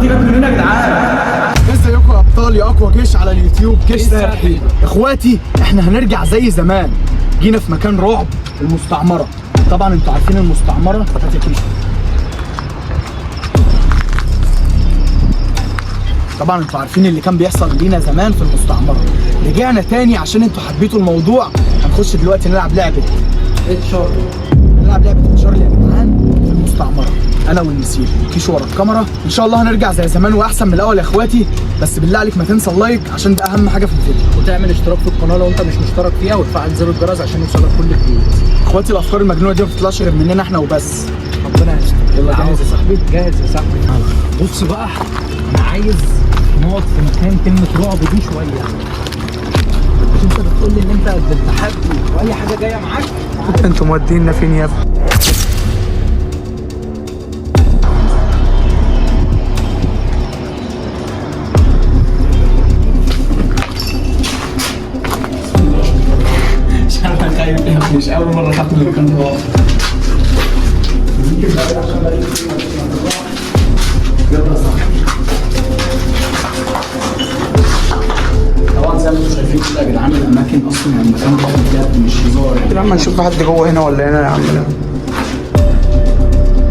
دي جت منين يا جدعان؟ ازيكم يا ابطال يا اقوى جيش على اليوتيوب، جيش ساحل. اخواتي احنا هنرجع زي زمان، جينا في مكان رعب، المستعمره. طبعا انتوا عارفين المستعمره. طبعا انتوا عارفين اللي كان بيحصل لينا زمان في المستعمره. رجعنا تاني عشان انتوا حبيتوا الموضوع. هنخش دلوقتي نلعب لعبه تشارلي، نلعب لعبه تشارلي يا جدعان في المستعمره، انا والمسيري كيشو ورا الكاميرا. ان شاء الله هنرجع زي زمان واحسن من الاول يا اخواتي. بس بالله عليك ما تنسى ال like عشان ده اهم حاجة في الفيديو، وتعمل اشتراك في القناة لو انت مش مشترك فيها، وتفعل زر الجرس عشان يوصلك كل جديد. اخواتي الافكار المجنونة دي ما بتطلعش غير مننا احنا وبس. ربنا يستر. يلا جاهز يا صاحبي؟ جاهز يا صاحبي. بص بقى، انا عايز نقعد في مكان كلمة رعب دي شوية. مش انت بتقول لي ان انت قد التحدي واي حاجة جاية معاك؟ انتوا مودينا فين يا ابني؟ مش عارف، انا خايف يا ابني، مش اول مرة اخاف من مكان رعب. يلا يا صاحبي. طبعا زي ما انتم شايفين كده يا جدعان الاماكن اصلا يعني مكان رعب بجد، مش هزار يعني. يا عم نشوف حد جوه هنا ولا هنا يا عم.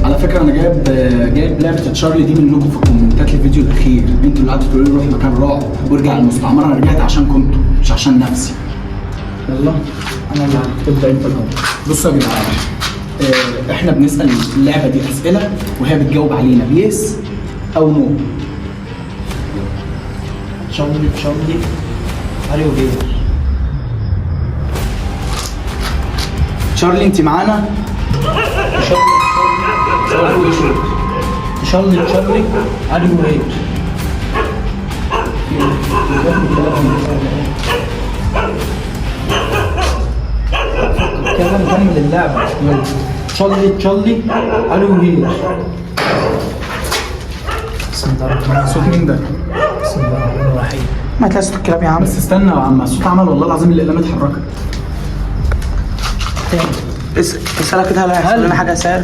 على فكرة انا جايب لعبه تشارلي دي منكم في الكومنتات الفيديو الاخير، انتوا اللي قعدتوا تقولوا لي روح مكان رعب وارجع المستعمره. انا رجعت عشان كنتوا، مش عشان نفسي. يلا انا اللي ابدا انت الاول. بصوا يا جدعان، احنا بنسال اللعبة دي اسئلة وهي بتجاوب علينا ب yes او no. تشارلي تشارلي are you here. تشارلي انت معانا؟ تشارلي تشارلي are you here. يلا نكمل اللعبة. يلا تشارلي تشارلي are you here. بسم الله الرحمن الرحيم. صوت مين ده؟ بسم الله الرحمن الرحيم. ما تلاقي صوت الكلاب يا عم. بس استنى يا عم، الصوت عمل والله العظيم الاقلام اتحركت. تاني. اسألها كده، هل هيحصل لنا حاجة يا ساهر؟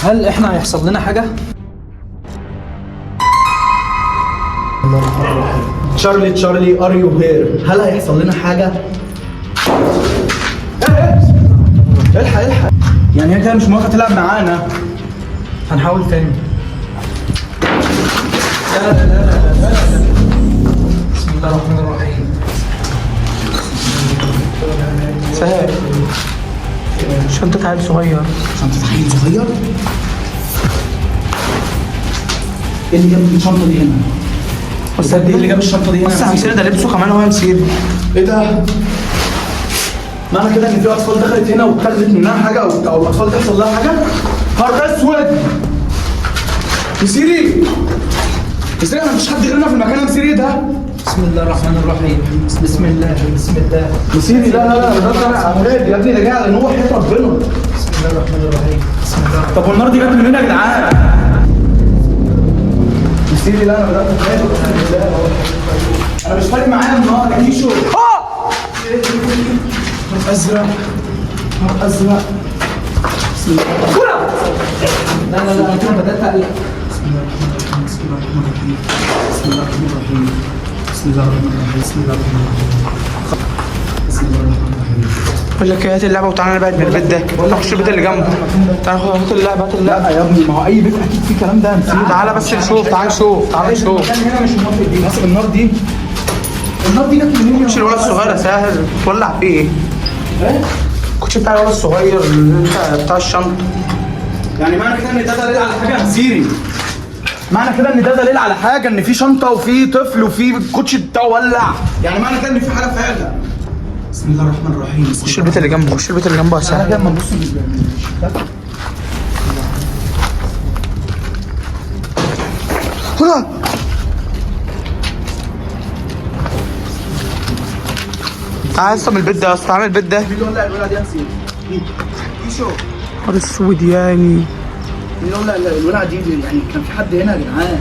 هل احنا هيحصل لنا حاجة؟ تشارلي تشارلي are you here، هل هيحصل لنا حاجة؟ الحق الحق، يعني هي كده مش موافقة تلعب معانا. هنحاول تاني. لا لا لا لا لا لا. بسم الله الرحمن الرحيم. ساهر، شنطة عيل صغير. شنطه عيل صغير؟ ايه اللي جاب الشنطة دي هنا؟ بس ايه اللي جاب الشنطة دي هنا؟ بس يا مسيري ده لبسه كمان هو يا مسيري. ايه ده؟ معنى كده ان في اطفال دخلت هنا واتاخدت منها حاجة او الاطفال تحصل لها حاجة؟ نهار اسود! مسيري! مسيري انا مفيش حد غيرنا في المكان يا مسيري، ايه ده؟ بسم الله الرحمن الرحيم. بسم الله بسم الله. مسيري لا لا لا، ده انا عمال يا ابني، ده جاي على ان هو حيط ربنا. بسم الله الرحمن الرحيم. بسم الله. طب والنار دي جت منين يا جدعان؟ مسيري لا انا بدات اتخيل، اقسم بالله انا مش فارق معايا النار يا كيشو. نار ازرق، نار ازرق. بسم الله. لا لا لا، انا بدات اقلق. بسم الله الرحمن الرحيم. بسم الله الرحمن الرحيم. بسم الله الرحمن الرحيم. بسم الله الرحمن الرحيم. بسم الله الرحمن الرحيم. بسم الله الرحمن الرحيم. بقول لك ايه، هات اللعبة وتعالى نبعد من البيت ده، نخش البيت اللي جنبه. تعالى هات اللعبة، هات اللعبة. لا يا ابني، ما هو اي بيت اكيد فيه كلام ده يا مسيري. تعالى بس نشوف، تعالى نشوف، تعالى نشوف. المكان هنا مش موافق دي. اصل النار دي، النار دي جت منين؟ كوتش الولد الصغير يا ساهر، تولع فيه ايه؟ إيه؟ الكوتش بتاع الولد الصغير اللي انت بتاع الشنطة. يعني معنى كده ان ده دليل على حاجة يا مسيري. معنى كده ان ده دليل على حاجة، ان في شنطه وفي طفل وفي كوتش بتاعه ولع، يعني معنى كده ان في حاجة فعلا. بسم الله الرحمن الرحيم. خش البيت اللي جنبه، خش البيت اللي جنبه يا تعالى ساهر. كده اما نبص من الشباك. هنا. تعالى يا اسطى من البيت ده يا اسطى، تعالى من البيت ده. مين اللي ولع الولعه دي يا مسيري؟ كيشو. نهار اسود يعني. مين اللي ولع الولعه دي؟ يعني كان في حد هنا يا جدعان.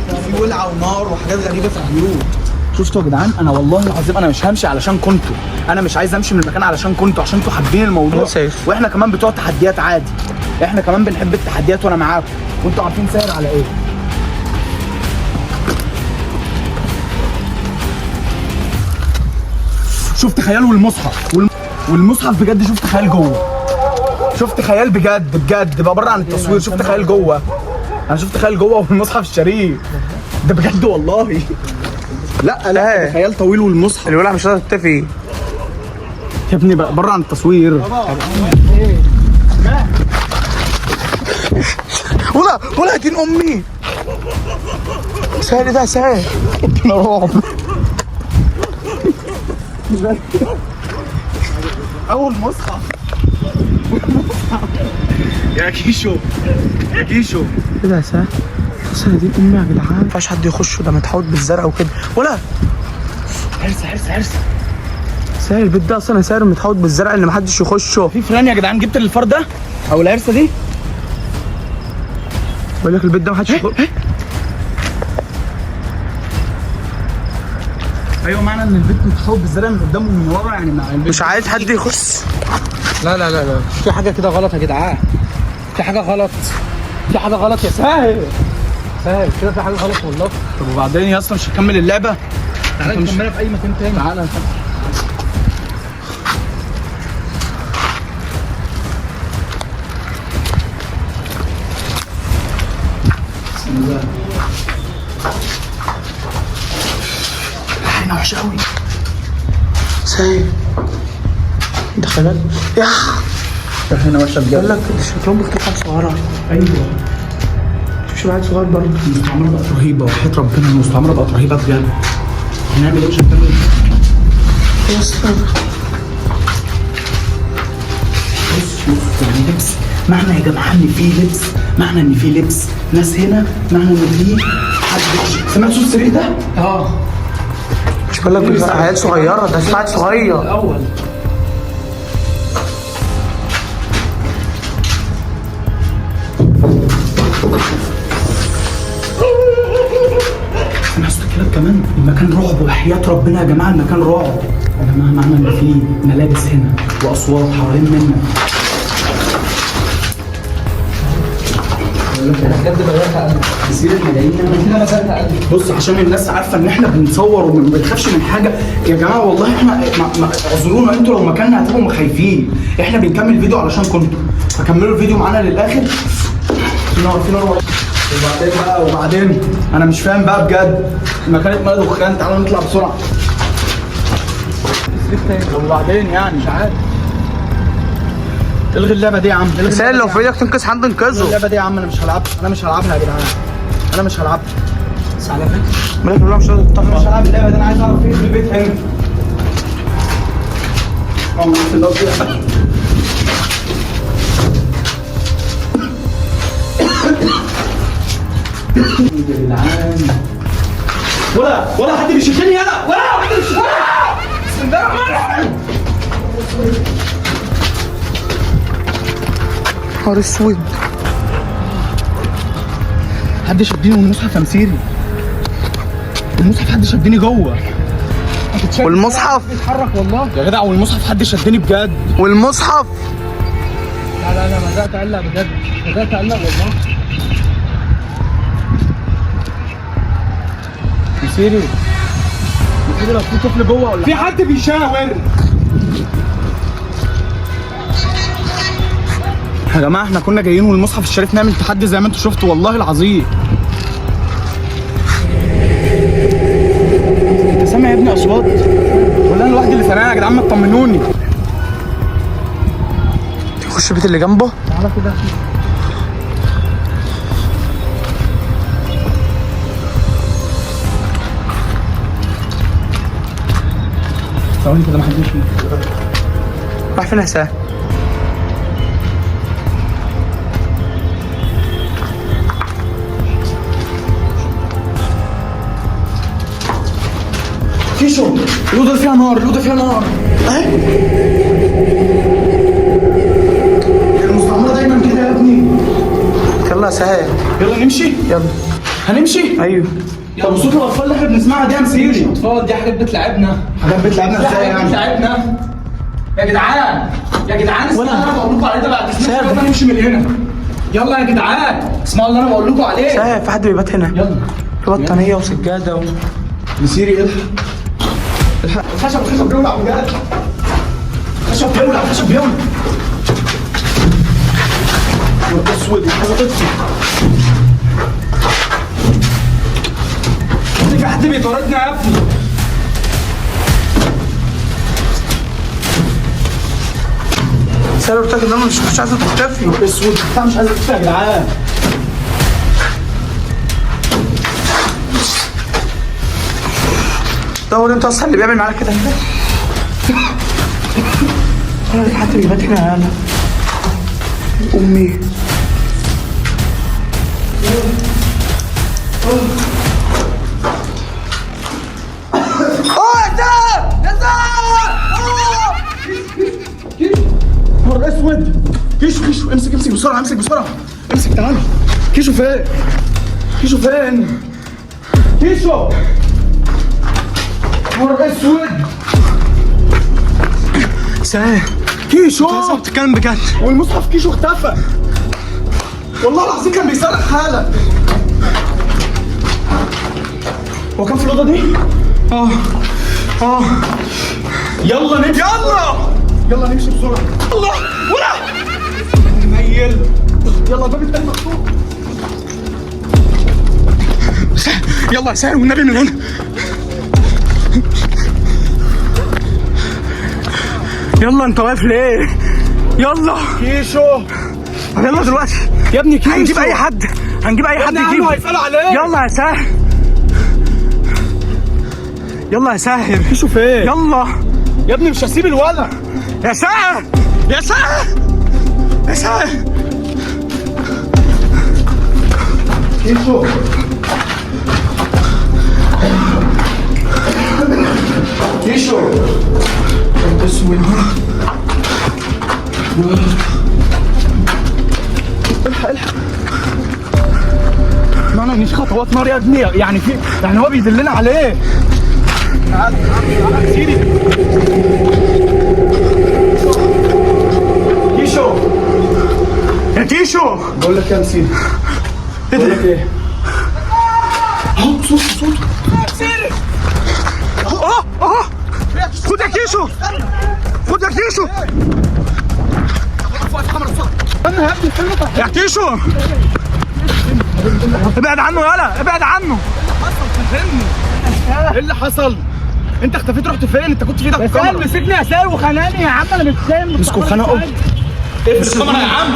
في ولعه ونار وحاجات غريبة في البيوت. شفتوا يا جدعان؟ انا والله العظيم انا مش همشي علشان كنتوا، انا مش عايز امشي من المكان علشان كنتوا، عشان انتوا حابين الموضوع. خلاص يا يوسف. واحنا كمان بتوع تحديات عادي، احنا كمان بنحب التحديات وانا معاكم، وانتوا عارفين ساير على ايه. شفت خيال والمصحف والمصحف بجد، شفت خيال جوه، شفت خيال بجد بجد بقى بره عن التصوير، شفت خيال جوه، انا شفت خيال جوه والمصحف الشريف ده بجد والله. لا لا ده خيال طويل والمصحف. الولع مش راضي تتفي يا ابني بقى بره عن التصوير. ولا ولا دين امي. سهل ده سهل. انا رعب. اول مصحف يا كيشو، يا كيشو. ايه ده يا سهل؟ سهل دين امي يا جدعان، ما ينفعش حد يخش، ده متحوط بالزرع وكده. ولا حرص حرص حرص. سهل البيت ده اصلا يا سهل متحوط بالزرع اللي محدش يخشه. في فران يا جدعان، جبت الفار ده او العرسه دي. بقول لك البيت ده محدش يخش. ايوه، معنى ان البيت متحوط بالزرع من قدام ومن ورا، يعني مع البيت مش عايز حد يخش. لا لا لا لا، في حاجة كده غلط يا جدعان، في حاجة غلط، في حاجة غلط يا ساهر. ساهر كده في حاجة غلط والله. طب وبعدين يا اسطى مش هتكمل اللعبة؟ تعالى نكملها في اي مكان تاني. تعالى. بسم الله. ريحة وحشة قوي. سهل دخلت يا ريحة وحشة بجد. بقول لك شكلهم بيخطفوا حاجة صغيرة. ايوه مش عيل صغير برضه. المستعمرة بقت رهيبة وحياة ربنا، المستعمرة بقت رهيبة بجد. هنعمل ايه؟ مش هنكمل. يا اسطى بص بص، يعني لبس، معنى يا جماعة ان في لبس، معنى ان في لبس ناس هنا، معنى ان في حد. سمعت صوت السرير ده؟ اه مش بقول لك بيبقى عيال صغيرة، ده اسمها عيل صغير. الاول سمعت صوت الكلاب كمان. المكان رعب وحياة ربنا يا جماعة، المكان رعب يا جماعة. معنى ان في ملابس هنا واصوات حوالين منا. انا بجد بدات اقلق. يصير احنا جايين نعمل كده بدات اقلق. بص، عشان الناس عارفه ان احنا بنصور وما بنخافش من حاجة يا جماعة والله. احنا اعذرونا، انتوا لو مكاننا هتبقوا خايفين. احنا بنكمل فيديو علشان كنتوا، فكملوا الفيديو معانا للاخر. في نار، في نار. وبعدين بقى، وبعدين انا مش فاهم بقى بجد. المكان اتملى دخان، تعالوا نطلع بسرعة. وبعدين يعني مش عارف. الغي اللعبة دي يا عم، الغي سهل لو في ايدك تنقذ حد الغي انقذه. اللعبة دي يا عم، انا مش هلعبها، انا مش هلعبها يا جدعان، انا مش هلعبها. بس على فكرة بقول لك الولع مش راضي انا مش تتطفى. هلعب اللعبة دي، انا عايز اعرف ايه في البيت هنا. في الأرض. يا جدعان ولا حد بيشدني انا، ولا حد بيشدني. بسم الله الرحمن الرحيم. نهار اسود. حد شدني والمصحف يا مسيري، المصحف حد شدني جوه والمصحف بيتحرك والله. يا جدع، والمصحف حد شدني بجد. والمصحف. لا لا انا بدات اقلق بجد، بدات اقلق والله. مسيري، مسيري لو في طفل جوه ولا في حد بيشاور. يا جماعة احنا كنا جايين والمصحف الشريف نعمل تحدي زي ما انتوا شفتوا والله العظيم. انت سامع يا ابني اصوات ولا انا لوحدي اللي سامعها يا جدعان؟ ما تطمنوني. يخش البيت اللي جنبه. تعالى كده. ثواني كده ما حدش. راح فين يا سهل؟ كيشو الاوضة فيها نار، الاوضة فيها نار اهي. المستعمره دايما كده يا ابني. يلا يا سهل. يلا نمشي، يلا. هنمشي. ايوه. طب وصوت الاطفال اللي احنا بنسمعها دي يا مسيري؟ اطفال دي حاجات بتلعبنا، حاجات بتلعبنا دي ازاي حاجات يعني؟ بتلعبنا يا جدعان. يا جدعان اسمعوا اللي انا بقول لكم عليه ده بعد اذنكم. يلا نمشي من هنا. يلا يا جدعان اسمعوا اللي انا بقول لكم عليه. سهل في حد بيبات هنا؟ يلا في بطانيه وسجاده مسيري الحق. الخشب الخشب بيولع بجد. الخشب بيولع، الخشب بيولع. اسود حاجة تطفي. في حد بيطاردنا يا ابني. سهر قلت لك ان انا مش عايزه تختفي. اسود بتاع مش عايز اطفي يا جدعان. ده هو انت اصلا اللي بيعمل معانا كده. انا ليه حد بيبات هنا يا امي؟ اه يا سهر يا سهر. نهار اسود. كيشو كيشو امسك امسك بسرعة، امسك بسرعة، امسك. تعالى كيشو فين؟ كيشو فين؟ كيشو نهار اسود. سهر كيشو انت بتتكلم بجد؟ والمصحف كيشو اختفى والله العظيم، كان بيصرخ حالا. هو كان في الاوضة دي؟ اه اه. يلا نمشي، يلا يلا نمشي بسرعة. الله ولا ميل. يلا الباب التاني مفتوح. يلا يا سهر والنبي من هنا. يلا انت واقف ليه؟ يلا كيشو يلا دلوقتي يا ابني كيشو. هنجيب اي حد، هنجيب اي حد يجيب. هيسألوا عليه. يلا يا ساهر، يلا يا ساهر. كيشو فين؟ يلا يا ابني مش هسيب الولد. يا ساهر يا ساهر يا ساهر. كيشو كيشو انت اسود. الحق الحق. معنى ان في خطوات نار يا ابني، يعني في، يعني هو بيدلنا عليه. تعال تعال تعال سيدي. كيشو يا كيشو. بقول لك يا سيدي، بقول لك ايه؟ اهو صوت صوت. اه اه خد يا كيشو، خد يا كيشو. استنى يا ابني استنى. يا كيشو ابعد عنه، يلا ابعد عنه. ايه اللي حصل؟ انت اختفيت رحت فين؟ انت كنت في ايدك الكاميرا. مسكني يا سهر وخنقني يا عم، انا مش فاهم. مسكوا خنقوا. اقفل الكاميرا يا عم.